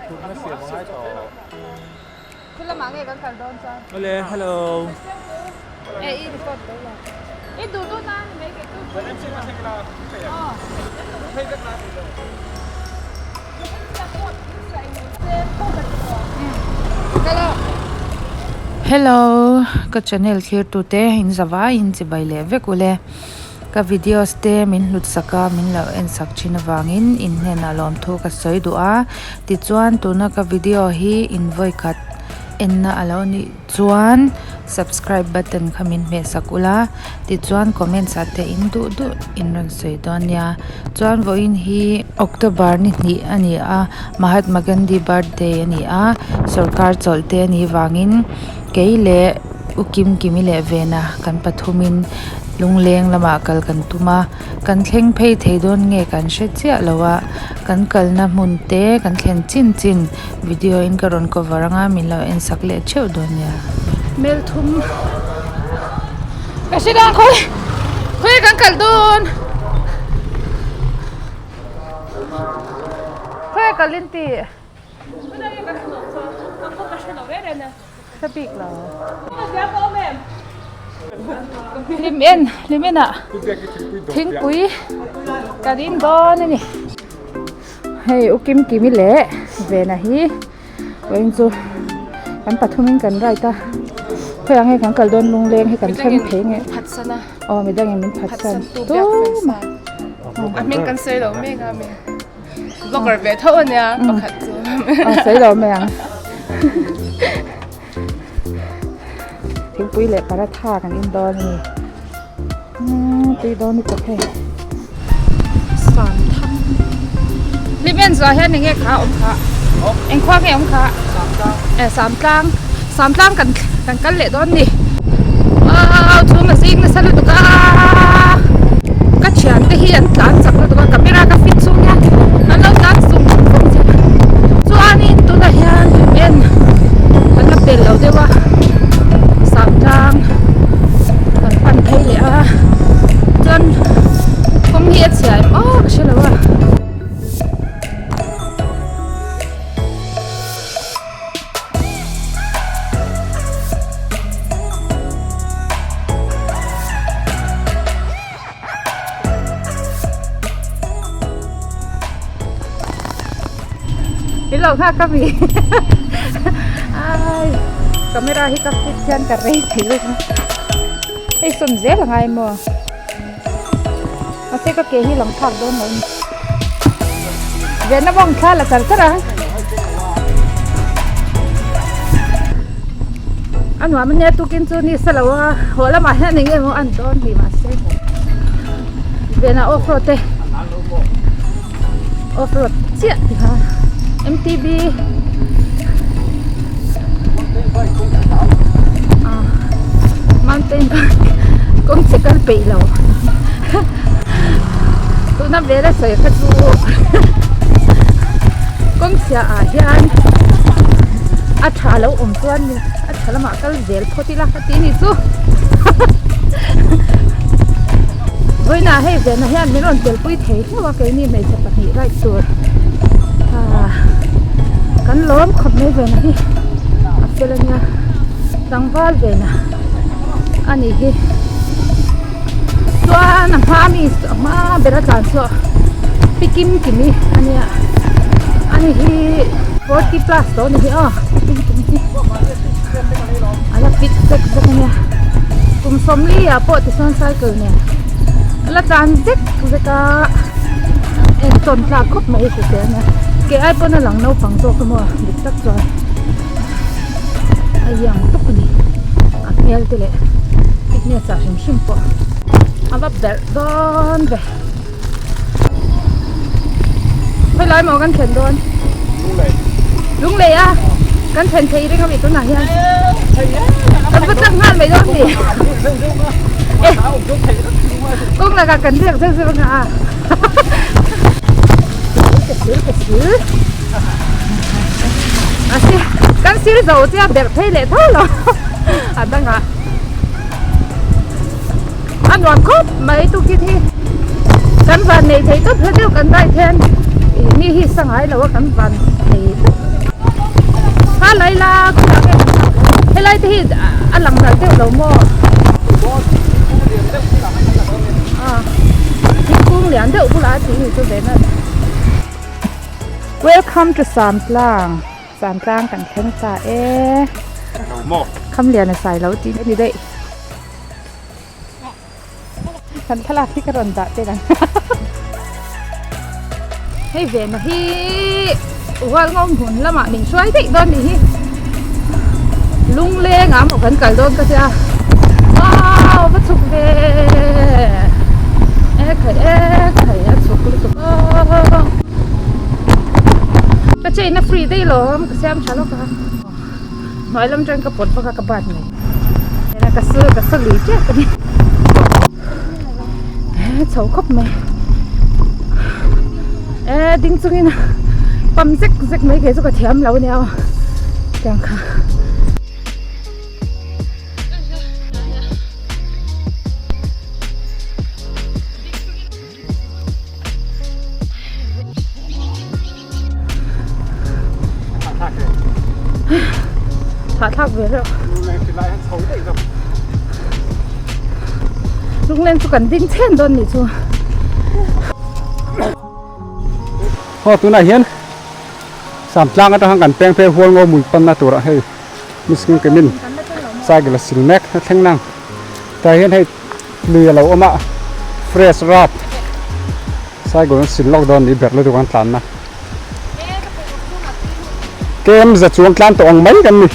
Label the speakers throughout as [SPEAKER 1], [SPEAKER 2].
[SPEAKER 1] Thutna siam a ngai tawh.
[SPEAKER 2] Khu lamah nge kan kal dawn chuan?
[SPEAKER 1] Awle, hello.
[SPEAKER 2] E i record lo la. I duh duh na ni mai kei chu.
[SPEAKER 3] Hello ka channel thlir tute in zavai in chibai leh vek ule ka videos te min hlut sak a min lo en sak thin avangin in hnenah lawmthu ka sawi duh a tichuan tuna ka video hi in vawi khat enna a lo nih chuan subscribe button kha min hmeh sak ula tichuan comments ah te in duh duh in rawn sawi dawn nia chuan vawiin hi October ni hnih a ni a Mahatma Gandhi birthday a ni a sawrkar chawlh te a nih vangin kei leh U Kimkimi leh Vena kan pathumin lungleng lamah kal kan tum a kan thleng phei thei dawn nge kan hre chiah lo a kan kalna hmun te kan thlen chin chin video in ka rawn cover anga min lo en sak leh theuh dawn nia.
[SPEAKER 2] Mel thum ka hre dawn khawi khawi kan kal dawn
[SPEAKER 3] khawi kal in tih hre bik lo
[SPEAKER 2] hlim en hlim en ah thingpui kan in dawn a ni.
[SPEAKER 3] Hei u Kim Kimi leh Vena hi vawiin chu kan pathumin kan ride a khawiah nge kan kal dawn lungleng hi kan thleng phei nge aw midangin min phatsan tumah
[SPEAKER 2] a hming kan sawi lo mek a mi vlogger ve tho ania pakhat chu
[SPEAKER 3] aw sawi lo mai ang thingpui leh paratha kan in dawn a ni. Tui dawn lutuk hei.
[SPEAKER 2] Sam thang. Hlim en zuah hian enge kha awm kha? Eng khua nge awm kha? Eh Samtlang. Samtlang kan kan kal leh dawn ni. Wow chhum a zing nasa lutuk a. Ka thian te hi an tlan chak lutuk a camera ka fit chung hian an lo tlan zung zung zel a. Chuanin tunah hian hlim en kan la pel lo deuh a. Samtlang. Kan pan phei leh a chuan kawng hi a chhia em aw ka hre lo a.
[SPEAKER 3] Hi lo nghak ka mi ai camera hi ka fit hian ka rei thei lo hei sawn zel a ngai maw mahse ka ke hi lang phak dawn lo a ni venna bawng thla la char char ang a nuam ania tukin chu ni sa lo a haw lamah hian eng emaw an dawn ni mahse venna off road te off road chiah ti kha M_T_B ah mountain bike kawng che kal peih lo tuna vela sawi kha chu kawng chhiah ah hian a tha lo awm chuan a tha lamah kal zel phawt ila ka ti anih chu vawiinah hei venah hian min rawn telpui thei hlauh a keini hmeichhe pahnih ride tur ah kan lawm khawp mai venah hi a fel ania tlangval venah a nih hi chuan a hma ami a hma bera tlan chu pi kim kimi ania ani hi forty plus tawh ani hi aw pi kim kimi hi a la fit vek bawk ania kum sawmli ah pawh tichuan cycle nen a la tlan vek vek a entawn tlak khawp mai hrisel ania ke ai pawn a lang naupang zawk emaw dik tak chuan a iang tawp a ni a hmel te leh fitness ah hrim hrim pawh a va berh dawn ve khawilai maw kan thlen dawn lunglei a kan thlen thei reng ami tunah hian kan va chak nghal mai dawn ni kawng lakah kan riak zeuh zeuh anga a ka sil ka sil a si kan sil zo che a berh phei leh tho lo a dangah a nuam khawp mai tukin hi kan van nei thei tawp hla deuh kan ride hian ih ni hi sa ngai lo a kan van thei tawp.
[SPEAKER 2] Helai la khawlai nge kan nghak helai te hi a lang nalh deuh lo maw? Thingkung lian deuh bulah a tih ni chu ve nalh. Welcome to Samtlang Samtlang kan thleng ta e. Khamlian a sai lo tih a ni daih. Kan thlalak hi ka rawn dah tel ang. Hei vena hi Hualngo hmun lamah min hruai daih dawn nih hi. Lungleng ah maw kan kal dawn ka tia. Wow va chhuk ve. E khai e khai a chhuk lutuk aw. Ka chain a free daih lawm ka siam tha lawk a. Hnuai lam atang ka pawt vak a ka bat mai. Ka su ka su lui tep a ni. Chho khawp mai. E ding chungin pam zek zek mai kei chu ka thiam lo ania aw. Tiang kha. Hahthlak ve reuh. Lungleng chu kan ding chhen dawn nih chu.
[SPEAKER 1] Haw tunah hian Samtlang atang kan peng phei hual ngo mui panna turah hei miskin kemin cycle a sil mek a thleng nang tah hian hei Lui a lo awm a, fresh rap cycle an sil lawk dawn ni ber lutuk an tlanna. Kem za chuang tlan tawh ang mai kan ni.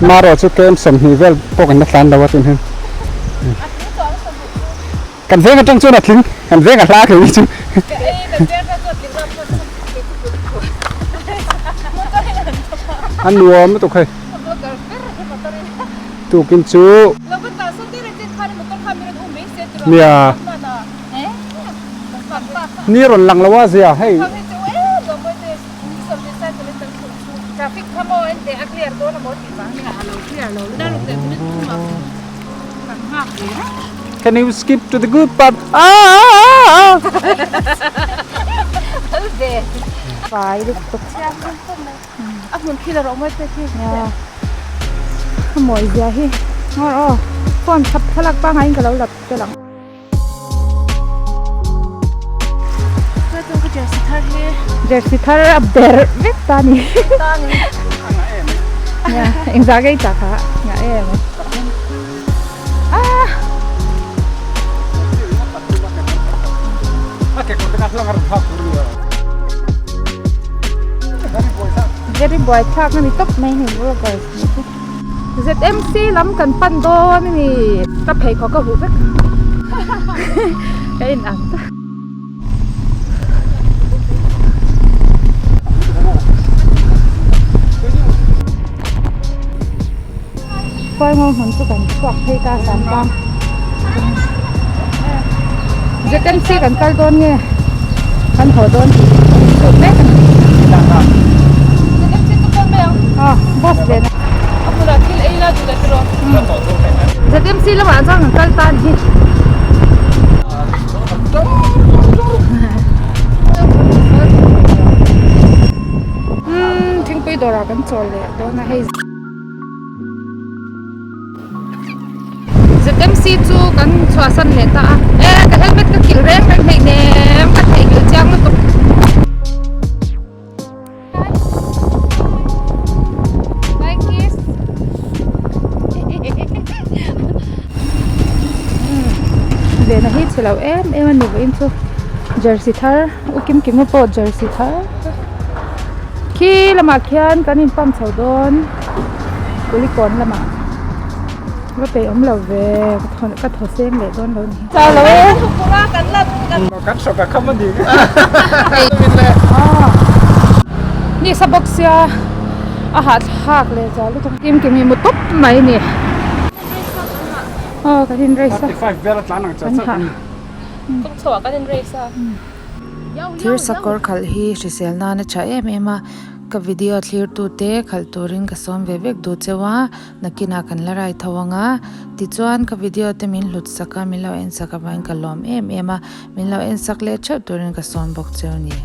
[SPEAKER 1] Marawh chu kem 20 vel pawh kan la tlan lo a tun hian. Kan veng atang chuan a tling, kan veng a hla kher hi chu. A nuam lutuk hei. Tukin chu. Nia. Ni rawn lang lo a zia hei. Can you skip to the good part? Ah!
[SPEAKER 2] A hmun khi la rawh mawi pek hi. Nia. A mawi zia hi. Ngawr aw. Phone thap thlalak pangai in ka lo lap tel ang.
[SPEAKER 4] Chuan ka jersey thar hi.
[SPEAKER 2] Jersey thar a ber vek ta ni.
[SPEAKER 4] Ta ni.
[SPEAKER 2] Nia, engzah ngei ta kha. Nga em. Ah! Very buai thlak a ni tawp mai hei vlogger chu. ZMC lam kan pan dawn a ni. Ka pheikhawk ka huh vek. Ka in ang ta. Khuaingo hmun chu kan chhuak phei ta sam tlang ZMC kan kal dawn nge kan haw dawn tih kan inzawt mek a ni ah bus len
[SPEAKER 4] a hmunah thil ei la duh leh tiraw
[SPEAKER 2] ZMC lamah chuan kan kal ta a ni hi. Thingpui dawrah kan chawl leh dawn a hei. ZMC chu kan chhuahsan leh ta a e ka helmet ka kilh reng reng hleih nem ka theihnghilh chiang lutuk. Bye kiss. Vena hi chhe lo em em a ni vawiin chu jersey thar u kim kim pawh jersey thar khi lamah khian kan in pump chho dawn kulikawn lamah va peih awm lo ve ka thaw seng leh dawn lo ni. Chau lo e.
[SPEAKER 1] Kan hrawk a kham a ni.
[SPEAKER 2] Ni sa bawk sia a hahthlak leh zual lutuk kim kim hi mu tawp mai ni. Aw kan in race a.
[SPEAKER 1] 35 vel a tlan ang chah chah.
[SPEAKER 4] Kawng chho ah kan in race a.
[SPEAKER 3] Thir sakawr khalh hi hrisel nan a tha em em a ka video thlir tu te khalh turin ka sawm ve vek duh cheu a. Nakinah kan la rai tho ang a, tichuan ka video te min hlut sak a, min lo en sak avangin ka lawm em em a, min lo en sak leh theuh turin ka sawn bawk cheu a ni.